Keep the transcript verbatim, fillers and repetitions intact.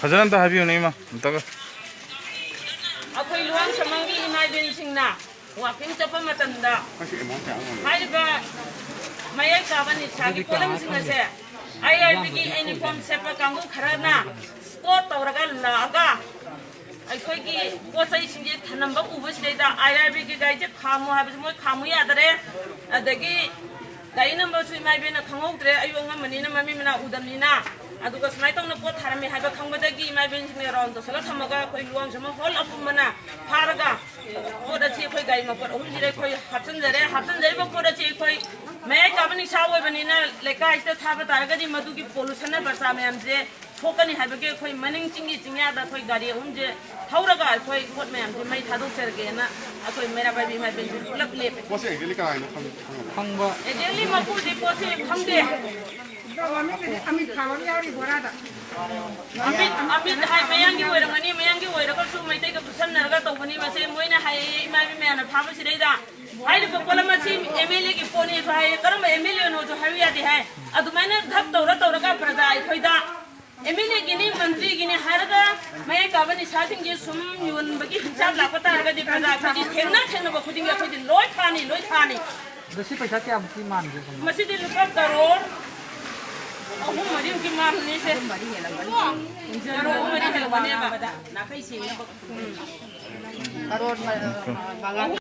ꯐꯖꯅ ꯑꯝꯇ ꯍꯥꯏꯕꯤꯌꯨꯅꯦ, ꯏꯃꯥ, ꯑꯝꯇꯒ꯫ ꯑꯩꯈꯣꯏ ꯂꯨꯋꯥꯡꯁꯝꯕꯝꯒꯤ ꯏꯃꯥ ꯏꯕꯦꯟꯁꯤꯡꯅ ꯋꯥꯀꯤꯡ ꯆꯠꯄ ꯃꯇꯝꯗ ꯍꯥꯏꯔꯤꯕ ꯃꯌꯥꯏ ꯀꯥꯕ ꯅꯤꯁꯥꯒꯤ ꯄꯣꯠꯂꯝꯁꯤꯡ ꯑꯁꯦ ꯑꯥꯏ ꯑꯥꯔ ꯕꯤꯒꯤ ꯌꯨꯅꯤꯐꯣꯔꯝ ꯁꯦꯠꯄ ꯀꯥꯡꯕꯨ ꯈꯔꯅ ꯁ꯭ꯀꯣꯠ ꯇꯧꯔꯒ ꯂꯥꯛꯑꯒ ꯑꯩꯈꯣꯏꯒꯤ ꯄꯣꯠ ꯆꯩꯁꯤꯡꯁꯦ ꯊꯅꯝꯕ ꯎꯕꯁꯤꯗꯩꯗ ꯑꯥꯏ ꯑꯥꯔ ꯕꯤꯒꯤ ꯒꯥꯔꯤꯁꯦ ꯈꯥꯝꯃꯨ ꯍꯥꯏꯕꯁꯦ ꯃꯣꯏ ꯈꯥꯝꯃꯨ ꯌꯥꯗꯔꯦ꯫ ꯑꯗꯒꯤ ꯒꯥꯔꯤ ꯅꯝꯕꯔꯁꯨ ꯏꯃꯥ ꯏꯕꯦꯟꯅ ꯈꯪꯍꯧꯗ꯭ꯔꯦ, ꯑꯌꯨꯛ ꯑꯉꯟꯕꯅꯤꯅ ꯃꯃꯤ ꯃꯅꯥ ꯎꯗꯕꯅꯤꯅ꯫ ꯑꯗꯨꯒ ꯁꯨꯃꯥꯏꯅ ꯇꯧꯅ ꯄꯣꯠ ꯊꯥꯔꯝꯃꯦ ꯍꯥꯏꯕ ꯈꯪꯕꯗꯒꯤ ꯏꯃꯥ ꯏꯕꯦꯟꯁꯤꯡꯅ ꯔꯥꯎꯟ ꯇꯧꯁꯜꯂ ꯊꯝꯃꯒ ꯑꯩꯈꯣꯏ ꯂꯨꯋꯥꯡꯁꯝꯕꯝ ꯍꯣꯜ ꯑꯄꯨꯝꯕꯅ ꯐꯥꯔꯒ ꯄꯣꯠ ꯑꯁꯤ ꯑꯩꯈꯣꯏ ꯒꯥꯔꯤ ꯃꯄꯣꯠ ꯑꯍꯨꯝꯁꯤꯗ ꯑꯩꯈꯣꯏ ꯍꯥꯞꯆꯤꯟꯖꯔꯦ꯫ ꯍꯥꯞꯆꯤꯟꯖꯔꯤꯕ ꯄꯣꯠ ꯑꯁꯤ ꯑꯩꯈꯣꯏ ꯃꯌꯥꯏ ꯀꯥꯕ ꯅꯤꯡꯁꯥ ꯑꯣꯏꯕꯅꯤꯅ ꯂꯩꯀꯥꯏꯁꯤꯗ ꯊꯥꯕ ꯇꯥꯔꯒꯗꯤ ꯃꯗꯨꯒꯤ ꯄꯣꯂꯨꯁꯟꯅ ꯄ꯭ꯔꯖꯥ ꯃꯌꯥꯝꯁꯦ ꯁꯣꯛꯀꯅꯤ ꯍꯥꯏꯕꯒꯤ ꯑꯩꯈꯣꯏ ꯃꯅꯤꯡ ꯆꯤꯡꯒꯤ ꯆꯤꯡꯌꯥꯗ ꯑꯩꯈꯣꯏ ꯒꯥꯔꯤ ꯑꯍꯨꯝꯁꯦ ꯊꯧꯔꯒ ꯑꯩꯈꯣꯏ ꯄꯣꯠ ꯃꯌꯥꯝꯁꯦ ꯃꯩ ꯊꯥꯗꯣꯛꯆꯔꯒꯦꯅ ꯑꯩꯈꯣꯏ ꯃꯩꯔꯥ ꯄꯥꯏꯕꯤ ꯏꯃꯥ ꯏꯕꯦꯟꯁꯤꯡ ꯄꯨꯂꯞ ꯂꯦꯞꯄꯦ꯫ ꯄꯣꯠꯁꯦ ꯑꯦꯛꯖꯦꯛꯂꯤ ꯀꯅꯥꯒꯤꯅꯣ ꯈꯪ-, ꯈꯪꯉꯕꯣ? ꯑꯦꯛꯖꯦꯛꯂꯤ ꯃꯄꯨꯗꯤ ꯄꯣꯠꯁꯦ ꯈꯪꯗꯦ꯫ ꯃꯃꯤꯡꯗꯗꯤ ꯑꯃꯤꯠ ꯊꯥꯕ ꯑꯃ ꯌꯥꯎꯔꯤ ꯕꯣꯔꯥꯗ꯫ ꯑꯃꯤꯠ, ꯑꯃꯤꯠ ꯍꯥꯏ ꯃꯌꯥꯡꯒꯤ ꯑꯣꯏꯔꯝꯒꯅꯤ, ꯃꯌꯥꯡꯒꯤ ꯑꯣꯏꯔꯒꯁꯨ ꯃꯩꯇꯩꯒ ꯈꯨꯠꯁꯝꯅꯔꯒ ꯇꯧꯕꯅꯤ꯫ ꯃꯁꯦ ꯃꯣꯏꯅ ꯍꯥꯏꯌꯦ, ꯏꯃꯥ ꯏꯕꯦꯟ ꯃꯌꯥꯝꯅ ꯐꯥꯕꯁꯤꯗꯩꯗ ꯍꯥꯏꯔꯤꯕ ꯄꯣꯠꯂꯝ ꯑꯁꯤ ꯑꯦꯝ ꯑꯦꯜ ꯑꯦꯒꯤ ꯄꯣꯠꯅꯦꯁꯨ ꯍꯥꯏꯌꯦ꯫ ꯀꯔꯝꯕ ꯑꯦꯝ ꯑꯦꯜ ꯑꯦꯅꯣꯁꯨ ꯍꯥꯏꯕ ꯌꯥꯗꯦ ꯍꯥꯏ꯫ ꯑꯗꯨꯃꯥꯏꯅ ꯙꯞ ꯇꯧꯔ ꯇꯧꯔꯒ ꯄ꯭ꯔꯖꯥ ꯑꯩꯈꯣꯏꯗ ꯑꯦꯝ ꯑꯦꯜ ꯑꯦꯒꯤꯅꯤ, ꯃꯟꯇ꯭ꯔꯤꯒꯤꯅꯤ ꯍꯥꯏꯔꯒ ꯃꯌꯥꯏ ꯀꯥꯕ ꯅꯤꯁꯥꯁꯤꯡꯁꯦ ꯁꯨꯝ ꯌꯣꯟꯕꯒꯤ ꯍꯤꯡꯁꯥꯞ ꯂꯥꯛꯄ ꯇꯥꯔꯒꯗꯤ ꯄ꯭ꯔꯖꯥ ꯑꯩꯈꯣꯏꯗꯤ ꯊꯦꯡꯅ ꯊꯦꯡꯅꯕ ꯈꯨꯗꯤꯡꯒꯤ ꯑꯩꯈꯣꯏꯗꯤ ꯂꯣꯏ ꯐꯥꯅꯤ, ꯂꯣꯏ ꯐꯥꯅꯤ꯫ ꯑꯗꯣ ꯁꯤ ꯄꯩꯁꯥ ꯀꯌꯥꯃꯨꯛꯇꯤ ꯃꯥꯟꯒꯦ ꯁꯣꯝꯅ? ꯃꯁꯤꯗꯤ ꯂꯨꯄꯥ ꯀꯔꯣꯔ ꯑꯍꯨꯝ ꯃꯔꯤꯃꯨꯛꯀꯤ ꯃꯥꯟꯅꯤ ꯁꯦ꯫ ꯀꯔꯣꯔ ꯑꯍꯨꯝ ꯃꯔꯤ ꯍꯦꯜꯂꯝꯒꯅꯦꯕ꯫ ꯀꯔꯣꯔ ꯃ-, ꯃꯉꯥ꯫